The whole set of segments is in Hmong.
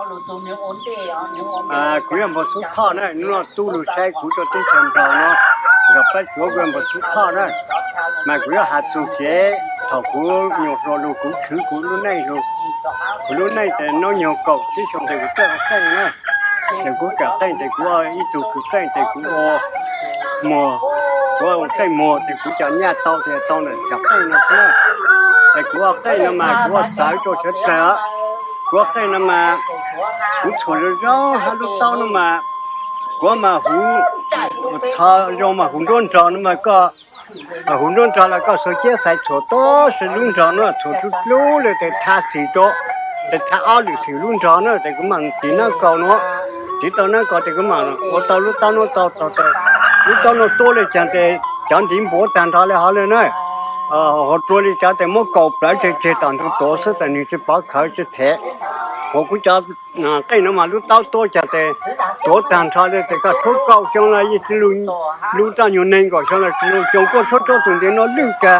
Kuv yog Npau Xub Thoj na, hnub no tub lug saib kuv rau teb chaws Nplog no, zog pab tsuav kuv yog Npau Xub Thoj na. Mas kuv yuav has txug kev thaum kuv nyuam hluas lug kuv khwv kuv lub neej lug. Kuv lub neej tes noob nyoog kaum tsib xyoo tes kuv txawj ua qeej na. Ces kuv kawm qeej tes kuv ua ib tug kws qeej tes kuv ua muag, kuv ua qeej muag tes kuv cov nyaj tau tes tau ntawm cov qeej no xwb na. Ces kuv ua qeej no mas kuv ua txawv rau sawv dlawg. Kuv ua qeej no mas kuv txhuam zoo zoo hab lub taub no mas kuv mas huv, txhov zoo mas huv nruab nrog no mas koj, huv nruab nrog los koj xuas ciab xaiv txhuam tub si lub nrog no txhuam dlub dlub le tes thaj xim rau, tes thaj ob lwm xim lub nrog na tes kuv mam tiv nab kaus no. Tiv tau nab kaus tes kuv mam ua tau lub taub no tau tau tes lub taub no tuab le caag tes cov ntiv npuav tag nrho le hov le na. Hos rua li cov tes muab kaus plawv tseg tseg tom ntug tuav xwb tes nwg tsi pov khawv tsi them. Hos kuv cov qeej no mas lub taub tuab caag tes tuav tag nrho le tes koj tshuab kaum xyoo los yeej tsi lug, lub roj nyuag neeg nkaum xyoo los tsi lug xyoo kuj tshuab tshuab tug ntiv no lwj kag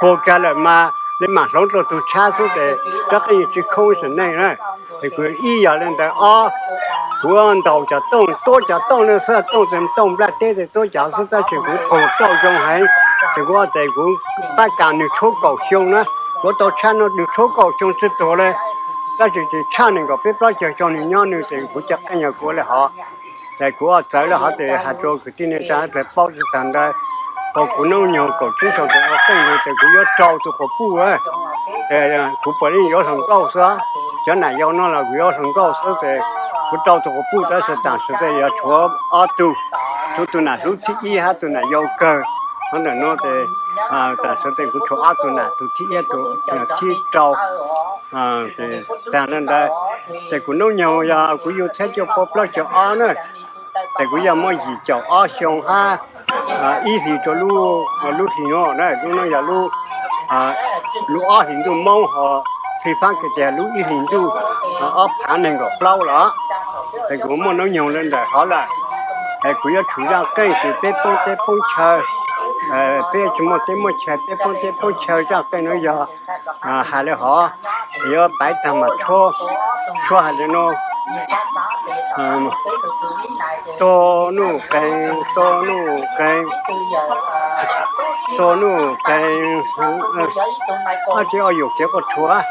puag kag lawm mas le mam hloov rua tug tshab xwb tes rab qeej yeej tsi khoob sim neej na. Tes kuv ib yam le ntawd ob, kuv ntaus cov tooj tuab cov tooj le xwb, tooj tes tooj nplaj teb tes tuab cov xwb tab sis kuv qaug roj zoo heev. Tes kuv tes kuv pab kas nwg tshuab kaum xyoo na, kuv tau tshab no nwg tshuab kaum xyoo tsi tuag le, tab sis tshaj nees nkaum peb plaub caug xyoo nwg nyob nwg tes kuv cov qeej yog kuv le hov. Ces kuv ua txawv le hov tes has rua kwv tij neej tsa dlawg paub tsi taag ntawd. Hos kuv noob nyoog kaum tsib xyoo tes ua qeej lug tes kuv yuav rau tug quas puj. Kuv puav leej yuav hluas nkauj xwb, cov nam yau no los kuv yuav hluas nkauj xwb tes kuv rau tug quas puj tab sis taam sim tes yog tshuav ob tug, tshuav tug nam hlub thib ib hab tug nam yau kawg. Qhov ntawm no tes taam sim tes kuv tshuav ob tug nam, tug thib ib, tug thib rau. Taag le ntawd tes kuv noob nyoog yog kuv yug txhiab cuaj pua plaub caug ob na, tes kuv yog muaj yim caum ob xyoo hab ib hlis rua lub, lub hlis no na, lub no yog lub, lub ob hlis ntuj Moob hos hli Fab Kis tes lub ib hlis ntuj ob phav nees nkaum plaub los. Tes kuv muaj noob nyoog le ntawm hov lawm. Es kuv yuav tshuv zaj qeej kws peb poob teb poob chaw, peb tsi muaj teb muaj chaw, peb poob teb poob chaw zaj qeej no yog hais le hov, yuav paiv taag mas tshuab, tshuab hais le nuav. Tuab nuj qee, tuab nuj qee, tuab nuj qee, ab tsi o yum kev quaj tshuav,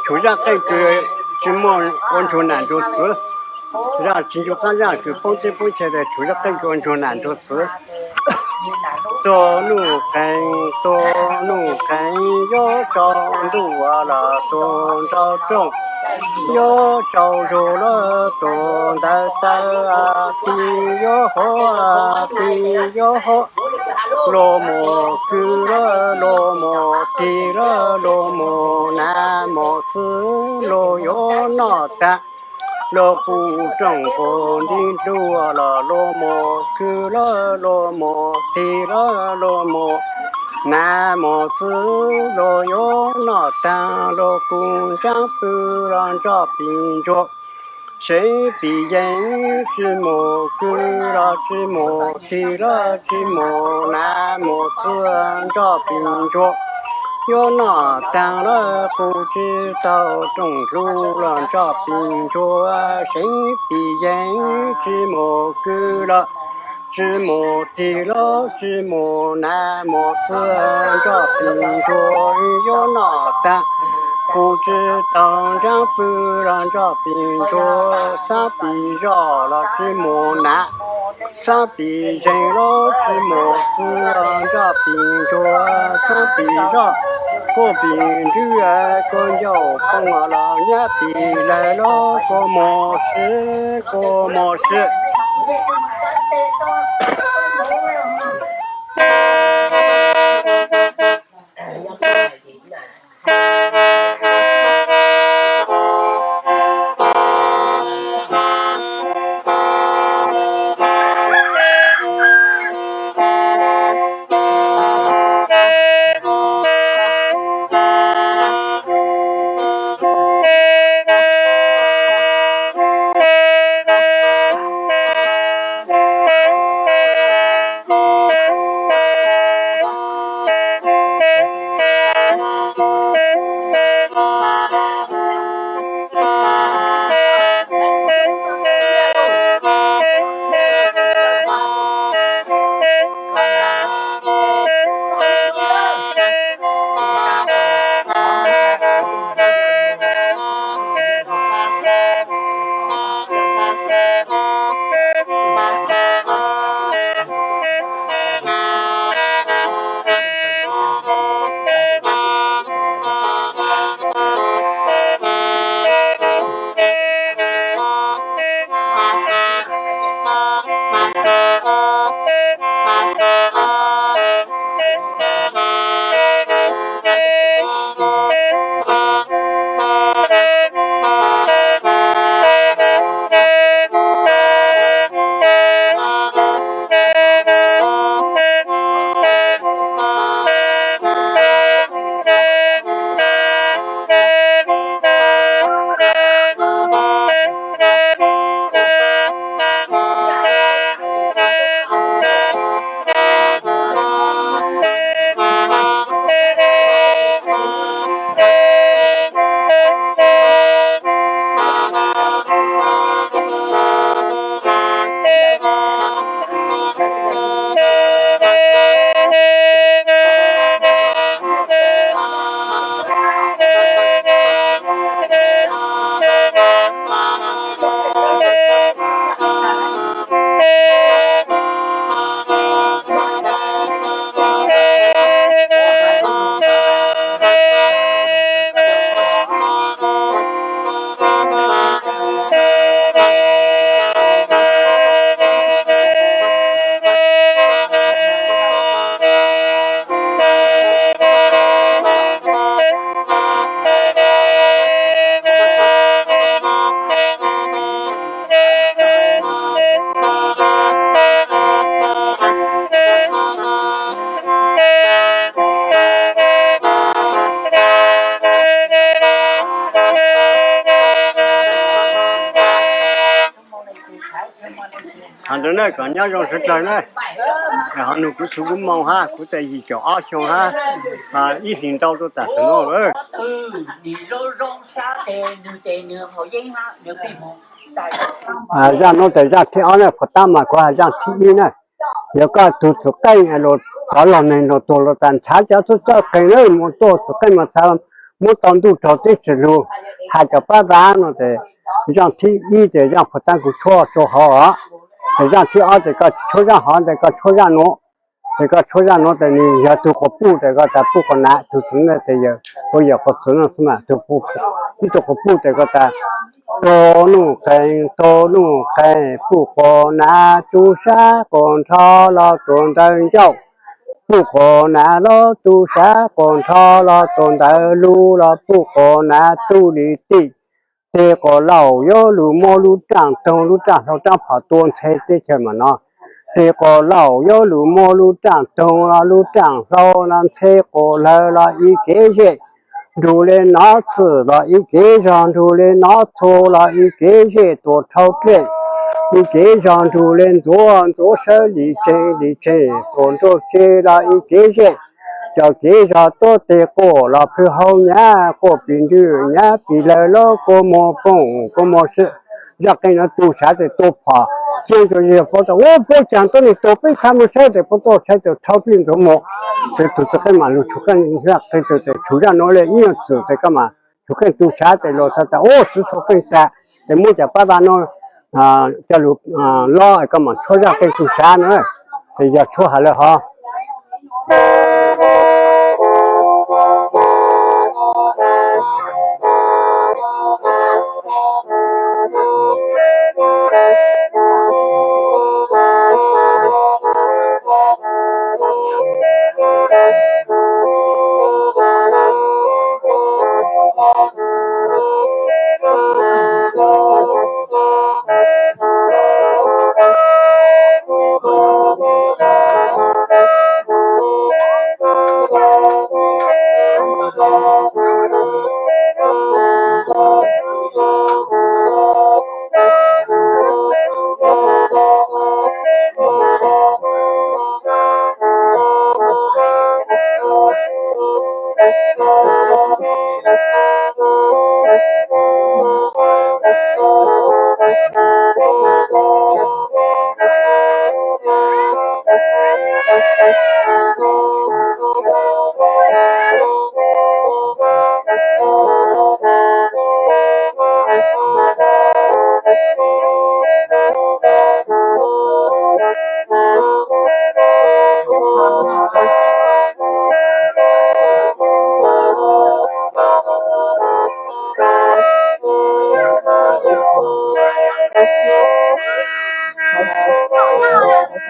tshuav zaj qeej kws tsi muaj ua ntsuag nam ntsuag txwv, zaj tsi ncu qaab zaj kws poob teb poob chaw tes tshuav zaj qeej kws ua ntsuag nam ntsuag txwv. Tuab nuj qee, tuab nuj qee, yuav tsaus ntuj los tuag nraug rooj, yuav tsaus zug los tuag ntawv tawv, tig yuav huv, tig yuav huv, luag mus kwv lawm, luag mus tig lawm, luag mus nav mus txwv, luag yuav noj taag, luag puj rooj puj nti dluag los luag mus kwv lawm, luag mus tig lawm, luag mus nav mus txwv, luag yuav noj taag, luag kuj ntsaab pw los nroj pis ntsuag, seev pis yees, tsi mus kwv los tsi mus tig los tsi mus nav mus txwv, nroj pis ntsuag, yuav noj taag lawm puj tsi tau rooj dluag los nroj pis ntsuag, seev pis yees, tsi mus kwv los tsi mus tig los tsi mus nav mus txwv, nroj pis ntsuag, yuav noj taag, puj tsi tau ntsaab pw los nroj pis ntsuag, xaab pis zoj los tsi mus nav, xaab pis zeeg los tsi mus txwv, nroj pis ntsuag, xaab pis zoj, kuj pis ntswb, kuj ncauj poob los nyab pis lawg los kuj mus sib, kuj mus sib. Hos ntawd na, kom nyob zoo sawv dlawg na. Ho nug kuv txhua kuv moo hab, kuv txais yim caum ob xyoo hab, ib hlis ntau rau tam sim no. Zaj nuav tas zaj thib ob na, puas tab mas kuv has zaj thib ib na. Yog koj tug txwv qeej los tov los neeg los tuag los tas ntshav cov txawj txawj qeeg na, mus tuaj txwv qeej mas txhav, muab tau ntuj raug teb tsis lug, has cov pab dab no ces zaj thib ib ces zaj puas tab kuv tshuab rau hov os. Ces zaj thib ob ces koj tshuab zaj hov tes koj tshuab zaj nuav. Ces koj tshuab zaj nuav tes nws yog tug quas puj tes koj tas puj quas nav, tug txwv tes yog puj yog quas txwv no xwb mas, ib tug quas puj tes koj tas, tug nuj qeeg tug nuj qeeg puj quas nav tu sab quas nrho los tuam ntawv ncauj, puj quas nav los tu sab quas nrho los tuam ntawv lug los puj quas nav tu li tim, tes quas laus yuav lug muab lub raaj toog lub raaj hlau raab phom tua ntxhe teb chaws mas no. Tes quas laus yuav lug muab lub raaj toog los lub raaj hlau los ntxhe quas lawg los ib kev zej, nrug le nov txwm los ib kev zog, nrug le nov txhua los ib kev zej tuam rhau dlej, ib kev zog nrug le ntxuav ntxuav sawv lim tsees lim tsees tuam nrauj tse los ib kev zej, cov kev zog tuab tes quas los pw hauv nyab quas pim nrwj nyab pim lawg los quas muag pooj quas muag sib. Zaj qeej no tu sav tes tua phom, txia ntsuas yog puab tas ua puab caag tuab neeg tuag peb txhab mus saib tes puab tuaj saib tes rhau dlej ntxuav mus. Ces tug txwv qeej mas lug tshuav qeej, zaj qeej tug tes tshuav zaj nuav le ib nyuag txwm tes koj mas tshuav qeej tu sav tes luag txhais tas ua siv tshuav qeej tas, ces muab cov pab dab no coj lug lob koj mas tshuab zaj qeej tu sav na. Ces yog tshuab has lawm hov. Kom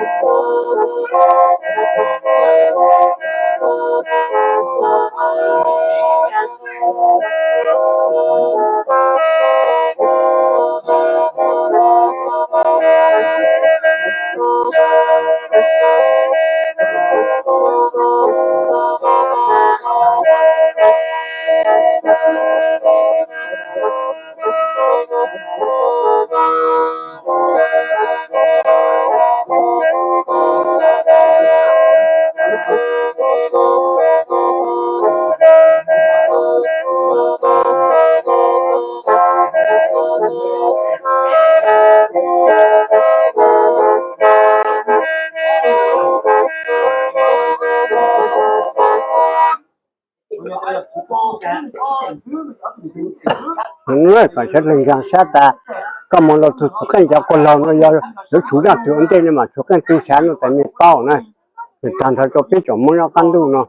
sawv dlawg nkaag sab tas, koj moog los txug txug qeej cov quas laug no yog lawv tshuav zaj twg ua ntej ne mas tshuav qeej twg sav no tas nej paub na. Tag nrho rua peb tsoom Moob nyob qaab ntuj no,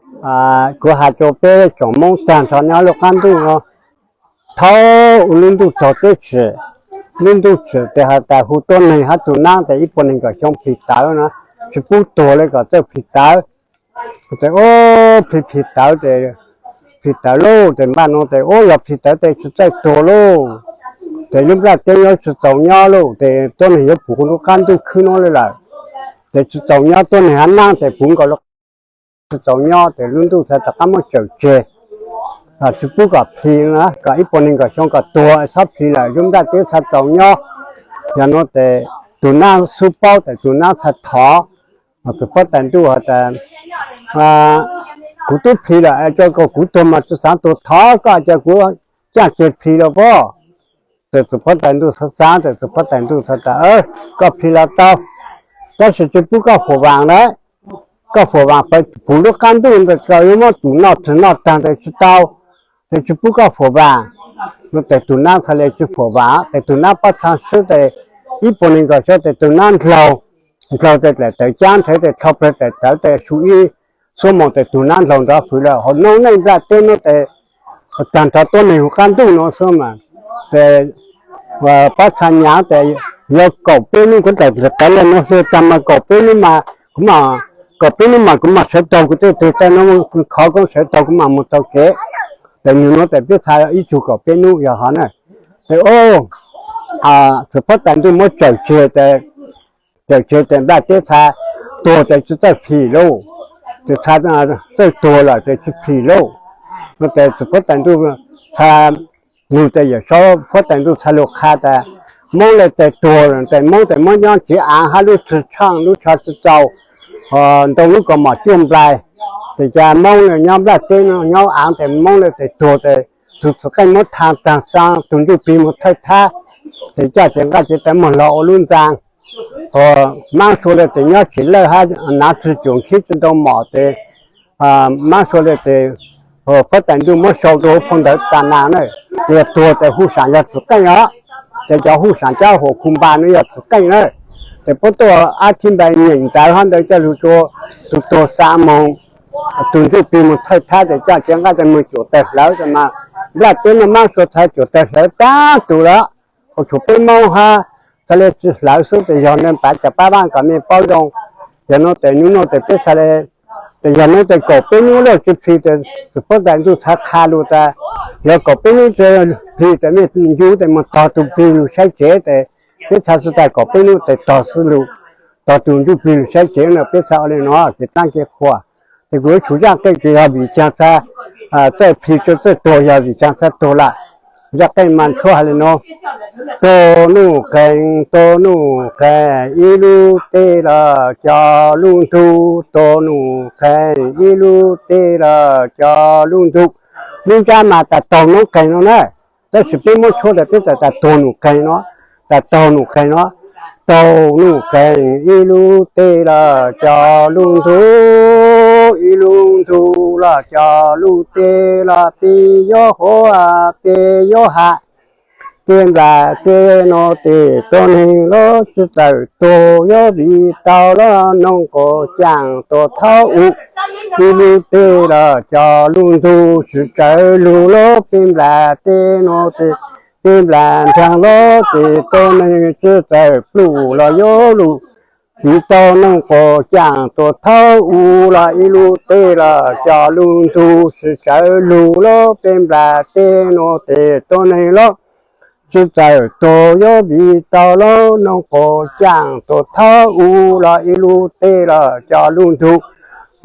kuv has rua peb tsoom Moob tag nrho nyob lub qaab ntuj no, thaum ua lub ntuj txog teb tsim, lub ntuj tsim tes has tas hu tuab neeg hab tug naab tes ib puas neeg kom xyoo phim tawv na, tsi pub tuag le kom txawj phim tawv. Tes ub, phim phim tawv tes, phim tawv lauj tes npaj no tes ub yog phim tawv tes tsi txawj tuag lauj, tes lub nplaj teb yuav tsi txaus nyob lauj, tes tuab neeg yuav pum lub qaab ntuj khwb nuav le lawm, tes tsi txaus nyob, tuab neeg hab naab tes puv nkaus lub tsi txaus nyob, tes lub ntuj txhad rov qaab muab tsawm tseg, tsi pub kom phim, kom ib puas neeg kom xyoo kom tuag, txhob phim lawm, lub nplaj teb txhad txaus nyob. Yog nuav tes tug naab xub paub tes tug naab txhad thov txwm huab tais ntuj has tas, kuv tub phim lawm, es rua kom kuv tuag mas tsi xaav tuag, thov koj cia kuv caaj tseg phim lawm pob. Tes txwm huab tais ntuj xaav xaav tes txwm huab tais ntuj txhad tas, koj phim los tau, tab sis tsi pub koj fuam vaam lawm, koj fuam vaam pum lub qaab ntuj ntawd tau yuav muab tus noj tug noj taag tes tsi tau, tes tsi pub koj fuam vaam. Nuav tes tug naab txhad le tsi fuam vaam, tes tug naab pab txhad swb tes ib puas neeg kom xyoo tes tug naab ndlaug, ndlaug tes dlaim tawv caab nrhev tes dlhau plawg dlaim tawv tes su ib xuab moos tes tug naab ndlaug nrov fwv lawm. Hauv noob neej nplaj teb nuav tes tag nrho tuab neeg hu qaab ntuj nuav xwb mas, tes pab txhad nyaav tes yog kaum peb nub kuv dlaim tawv le nuav hlo tag mas kaum peb nub mas kuv mam, kaum peb nub mas kuv mam sawv taug, kuv tej tug tag nuav khov koob sawv taug kuv mam moog taug kev. Tes nwg nuav tes peb txhad ib tsug kaum peb nub yog hov na. Tes ub, txwm huab tais ntuj muab tsawm tseg tes, tsawm tseg tes nplaj teb txhad tuag tes tsi txawj phim lauj, tes txhad txawj tuag lawm tes tsi phim lauj. Nuav tes txwm huab tais ntuj txhad lug tes yawm saub huab tais ntuj txhad lug qha tas, Moob le tes tuag tes Moob tes muab nyob tsiv aav hab lub tsho tshaaj lub tsho tsi txaus, ntau lub kaus mom cuaj nplai, tes ca Moob le nyob nplaj teb nyob aav tes Moob le tes tuag tes tug txwv qeej muab thaaj taag xaa, tug ntsuj plig moog thawj thab, tes coj cev nqaj cev taw moog lug ua lub ntxaa. Maab sua le tes nyob tsis lawj hab naav tsi cuam nkhib tsi ntau mom tes, maab sua le tes huab tais ntuj muab sau rua huv phau ntawv tas naag na, tes yog tuag tes hu saam yog txwv qeej os, tes cov hu saam cov huam khu npa nuav yog txwv qeej na. Tes puab tuaj ab thib npai nyeem ntawv hab ntawd coj lug rua tug tuag xaa moog, tug ntsuj plig moog thawj thab tes coj cev nqaj tes moog cuam tawg hlawv tes mas nplaj teb nuav maab sua txhad cuam tawg hlawv taag tug lawm. Ua tshuav peb Moob hab txhad le tsi hlawv xwb tes yog le pav cov pab vaaj kom mej paub zoo. Yog nuav tes nub nuav tes peb txhad le, tes yog nuav tes kaum peb nub lawm tsi phim tes txwm huab tais ntuj txhad qha lug tas, yog kaum peb nub tsi phim tes mej ncu tes moog tog tug plig lug saib tsev tes peb txhad xwb tas kaum peb nub tes tog xwb lug, tog tug ntsuj plig lug saib tsev na. Peb txhad ua le nuav ces taab kev qhuas. Tes kuv yuav tsum zaj qeej tes yog vim caag txhad txawj phim tsi txawj tuag, yog vim caag txhad tuag lawm. Zaj qeej mas tshuab has le nuav: Tug nuj qeeg, tug nuj qeeg ib lub teg los cov lub ntug, tug nuj qeeg ib lub teg los cov lub ntug. Lub ntsab mas tas taug nuj qeeg no na, tab sis peb muab tshuab tas peb tas tas taug nuj qeeg no, tas taug nuj qeeg no, taug nuj qeeg ib lub teg los cov lub ntug, ib lub ntug los cov lub teg los peb yuav huv, peb yuav ham, peb nplaj teb no tes tuab neeg los tsi txawj tuag, yuav vim tau los noog quas caaj tuaj thaub u. Ib lub teg los cov lub ntug tsi txawj lug los peb nplaj teb no tes, peb nplaj nraag los tes tuab neeg tsi txawj pluj los yuav luj. Tsis tau noog quas caam tuam thawb u los ib lub teb los cov lub ntug, tsi tsawv lug lub peb nplas teb nuav tes tuab neeg lub tsi txawm tuag, yuav vim tau lub noog quas caam tuam thawb u los ib lub teb los cov lub ntug,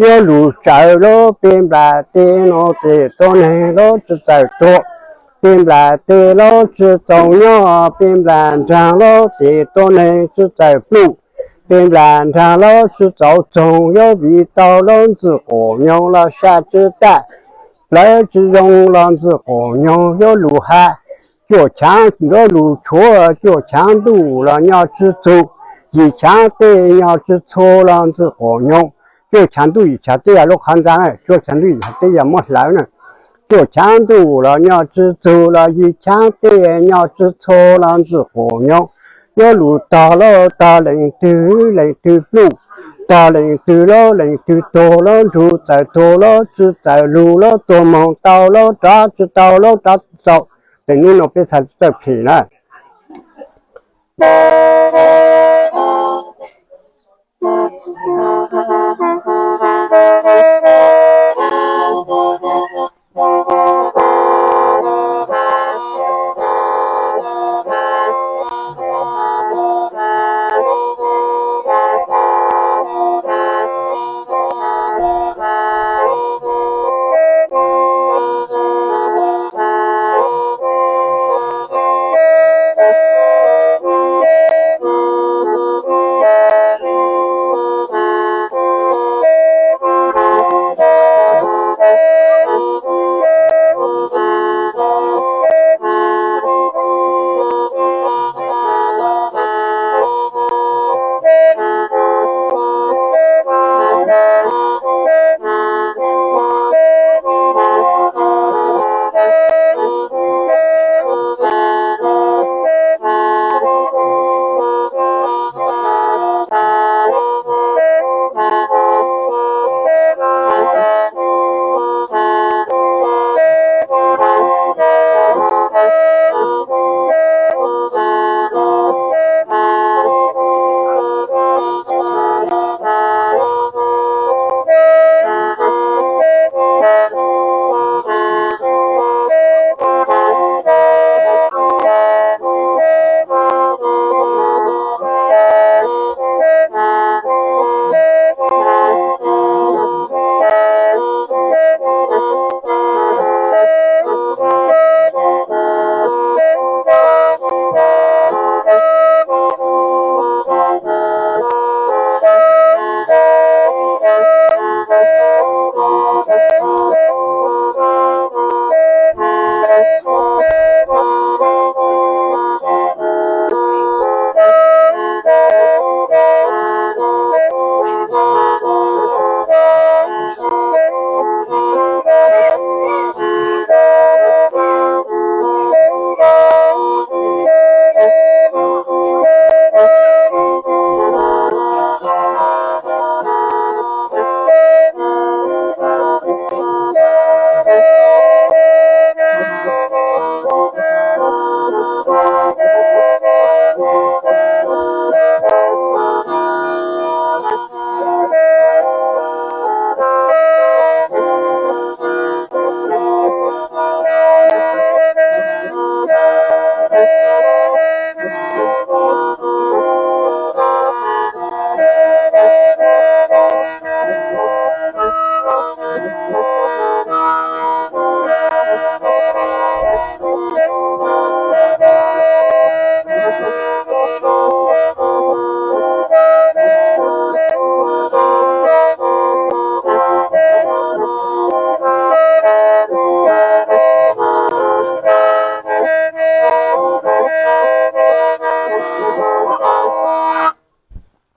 yuav lug tsawv lub peb nplas teb nuav tes tuab neeg lub tsi txawm tuag. Peb nplas teb lub tsi txaus nyob, peb nplas nraag lub tes tuab neeg tsi txawm pluj. Peb nplas nraag lub tsi txaus txoog, yuav vim tau lub ntxwg quas nyoog los sab tsi tag, plawv tsi zoo los ntxwg quas nyoog yuav lug has. Cuaj chaav nruab lug tshuav, cuaj chaav ntuj los nyob tsi txug, yim chaav teb nyob tsi txhua los ntxwg quas nyoog. Cuaj chaav ntuj yim chaav teb yog lub qhov ntxa na, cuaj chaav ntuj yim chaav teb yog muab hlawv na. Cuaj chaav ntuj los nyob tsi txug los yim chaav teb nyob tsi txhua los ntxwg quas nyoog, yuav lug tog lub tog leej twg leej twg pluj, tog leej twg lub leej twg tuag, lub ntug txawm tuag lub tsi txawm lug, lub tuag moog tau lub rov tsi tau, lub rov txaus. Tes nub nuav peb txhaj txawj phem na.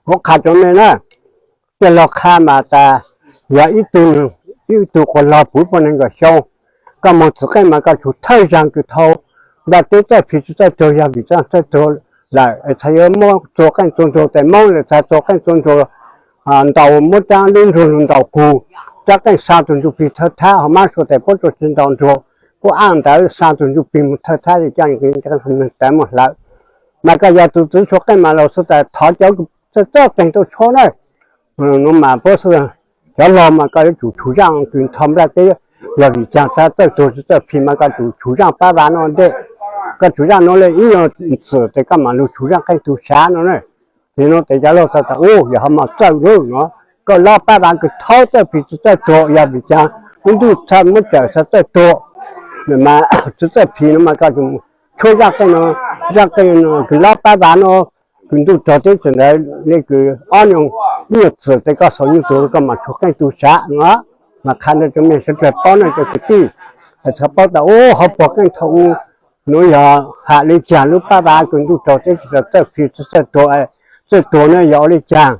Kuv qha rua nej na, tij laug Qha mas tas yog ib tug, ib tug quas log puv poj neeg nkaum xyoo. Koj moog txug qeej mas koj tsum thawj zaag kws thaus npaj teb txawj phim tsi txawj tuag yog vim txawj tuag lawm es txhad yuav muab txua qeej txua nruas tes moob lawm txhad txua qeej txua nruas ntaus, muab rab lub nruas ntaus kug, rab qeej xa tug ntsuj plig thawj thab ho mab sua tes puab tsuas tsi ntaus nruas, puab ab ntawd xa tug ntsuj plig moog thawj thab es coj tawv moog hlawv. Mas koj yog tug txwv txhua qeej mas laug xwb tas thov cov txawj txawj qeeg tuaj tshuab na. Nuav mas puab cov laug mas koj yuav tsum tshum zaaj kws nthos nplaj teb, yog vim caag txhaj txawj tuag txawj phim mas koj tsum tshum zaaj pab vav no ntej. Koj tshum zaaj nuav le ib nyuag txwm tes koj mam lug tshum zaaj qeej tug sav no na. Ces nuav tes cov laug txhaj tas u yog ho mas txawj lug nuav, koj lob pab vav kws thaub txawj phim txawj tuag, yog vim caag ub ntuj txhaj muab cawm txhaj txawj tuag mas txawj phim no mas koj tshuab zaaj qeej no, zaaj qeej no kws lob pab vav no, kws ntuj rog teb txawm ntawd le kws ob nyuag, ib nyuag txwm tes koj xaus nyuj tuag koj mam tshuab qeej tug sav no. Mas qha ntawd rua mej sawv dlawg paub na cov kwv tij, txhaj paub tas u hauv puag qeej thaum u nuav yog ham le caag lub pab vav kws ntuj rog teb txawj phim txawj tuag, txawj tuag na yog ua le caag,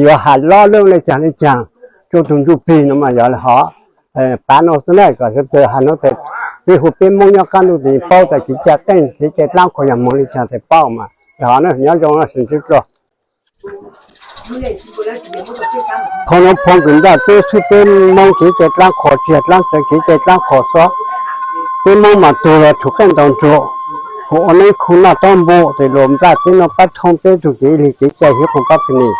yuav ham lob lub le caag le caag, tsua tug ntsuj plig no mas yog le hov. Pav no xwb na kom sawv dlawg hab nuav tes peb hu peb Moob nyob qaab ntuj tes paub tas kev cai qeej kev cai dlaab qhuas yog moog le caag tes paub mas hov na nyob zoo sawv dlawg. Phoo nuav phoo kws nplaj teb xwb peb Moob kev cai dlaab qhuas tsi yog dlaab tsi kev cai dlaab qhuas xwb. Peb Moob mas tuag los tshuab qeej ntaus nruas, hu ua neeb khu noj taub npua tes luas nplaj teb nuav pab thooj peb tug kev lig kev cai hiab qhuas pab phi nis.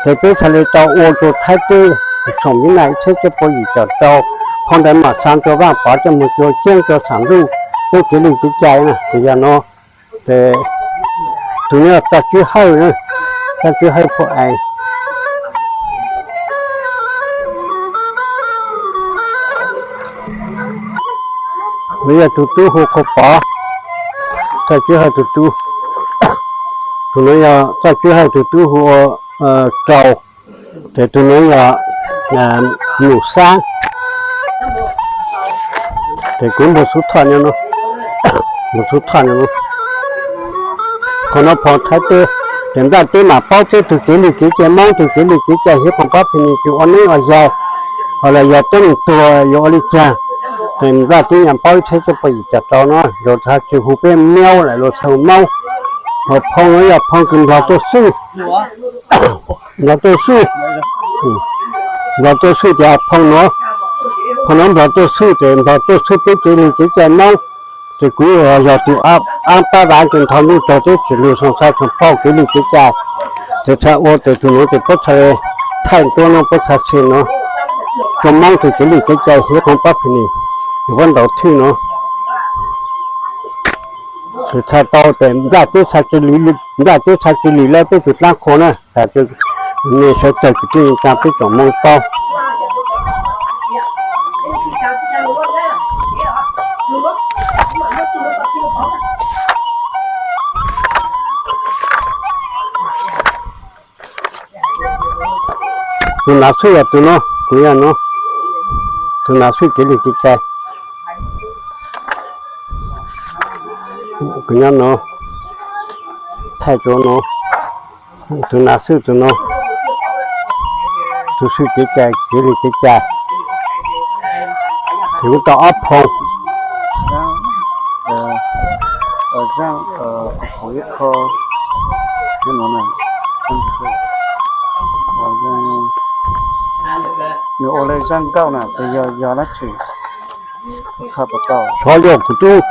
Ces peb txhaj le tau ua rua Thaib teb txhoom Vib Naj ib txhiab cuaj pua yim caum rau. Phoo ntawd mam xa rua Vaaj Pov coj moog rua Ceeb rua Xam Ntuj peb kev lig kev cai na. Ces yog nuav, ces tug nuav yog Txaj Tswb Hawj, Txaj Tswb Hawj Phoo Ais. Nuav yog tug tub hu Qhua Pov, Txaj Tswb Hawj tug tub. Tug nuav yog Txaj Tswb Hawj tug tub hu ua Rau, ces tug nuav yog Num Xaab. Ces kuv npug xub thoj nyob nuav, npug xub thoj nyob nuav. Phoo nuav phoo Thaib teb, ces nplaj teb mam paub peb tug kev lig kev cai Moob tug kev lig kev cai hiab qhuas pab phi nis tsi ua neeb ua yaig, hos los yog tuab neeg tuag yuav ua le caag. Ces nplaj teb nyam paub ib txhiab cuaj pua yim caum rau nuav, luas txhaj tsi hu peb Miaub lawm, luas txhaj hu Moob. Hos phoo nuav yog phoo kws Nplog tuaj xwb, Nplog tuaj xwb, Nplog tuaj xwb ces phoo nuav, phoo nuav Nplog tuaj xwb ces Nplog tuaj xwb peb kev lig kev cai Moob. Ces kuv yog tug aab pab vav kws nthos ntuj rog teb tsi lug xoom txhaj xoom paub kev lig kev cai. Ces txhaj ua tes tug nuav ces puab txhaj thaij ntua nuav puab txhaj tsi nuav, rua Moob tug kev lig kev cai hiab qhuas pab phi nis, puab ntaus thwj nuav. Ces txhaj tau tes nplaj teb txhaj tsi lwm, nplaj teb txhaj tsi lwm lawm peb tug dlaab qhuas na, tas mej sawv dlawg kwv tij neej tsaa peb tsoom Moob paub. Tug nav xwb yog tug nuav, kuv yog nuav, tug nav xwb kev lig kev cai. Kuv nyob nuav, thaij rua nuav, tug nav xwb tug nuav, tug xwb kev cai kev lig kev cai. Ces kuv tau ob phoo. Nws ua le zaaj nkauj na, tes yog yog dlaab tsi? Qhov yog kuv tub,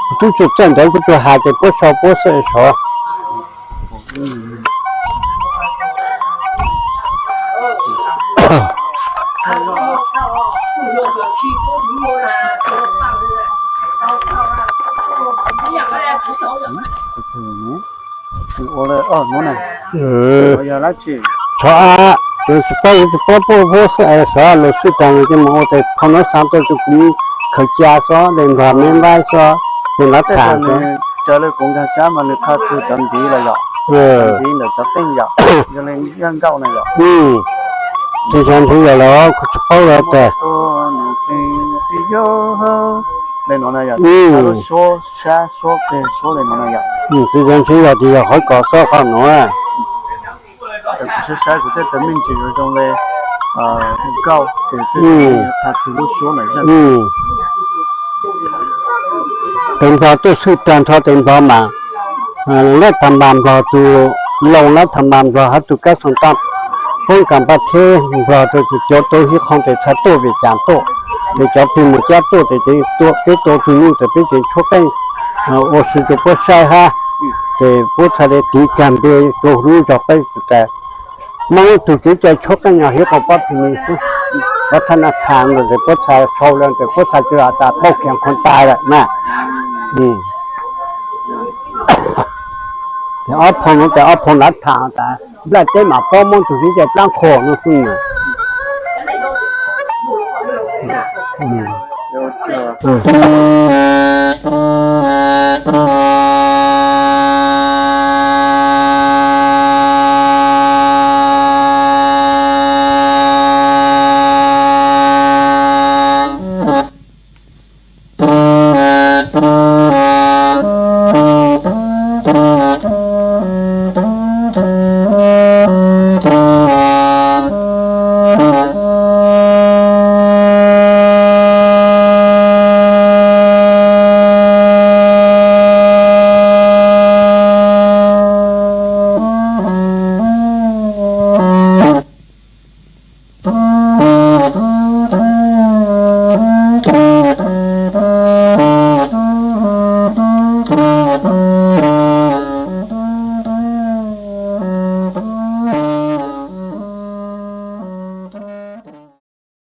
kuv tub tsi txawj ntawv kuv tsuas has tes puab sau puab xwb sov. Qhov a, tsis paub, kuv tsis paub puab puab xwb es sov lug xwb taag ces mus ua tes phoo nuav xaav tuaj rua kuv khaws ca xwb, le nplog me npaib xwb, le nov tham xwb. Raws le kuv nkag siab mas nws qha txug cov ntiv los yom, ntiv ntawm cov teej yom, yog le zaaj nkauj na yom. Tes yog ntiv yog los kuv tsis paub los tes. Le nuav na yom, lub suab sab suab peg suab le nuav na yom. Tes yog ntiv yog tes yog qhov kom xwb qhov nuav. Kuv saib saib kuv tej tau me ntsis zoo zoo le nkauj tes tej qha txug lub suab na. Tes nplog tuaj xwb taag nrho tes nplog mas lab tham npas nplog tug, loo lab tham npas nplog hab tug kab xoom taaj poob kaam paj theb nplog rua tug cov tau hiab qhoov tes txhaj tuaj vim caag tuaj, tes cov plig mus cab tuaj tes peb tua tug nyuj tes peb tseem tshuab qeej ua si rua puab saib hab. Ces puab txhaj le tiv kag npe rua lub zog peb tas, Moob tug txiv cai tshuab qeej nyog hiv quas pob pig mis xwb. Puab txhaj na txha ntawd ces puab txhaj sau le tes puab txhaj tsi has tas pauj khiav qhuav tas lawm na. Ces ob phoo nuav tes ob phoo lav tham tas nplaj teb mas paub Moob tug txiv cai plab qhuas nuav xwb na.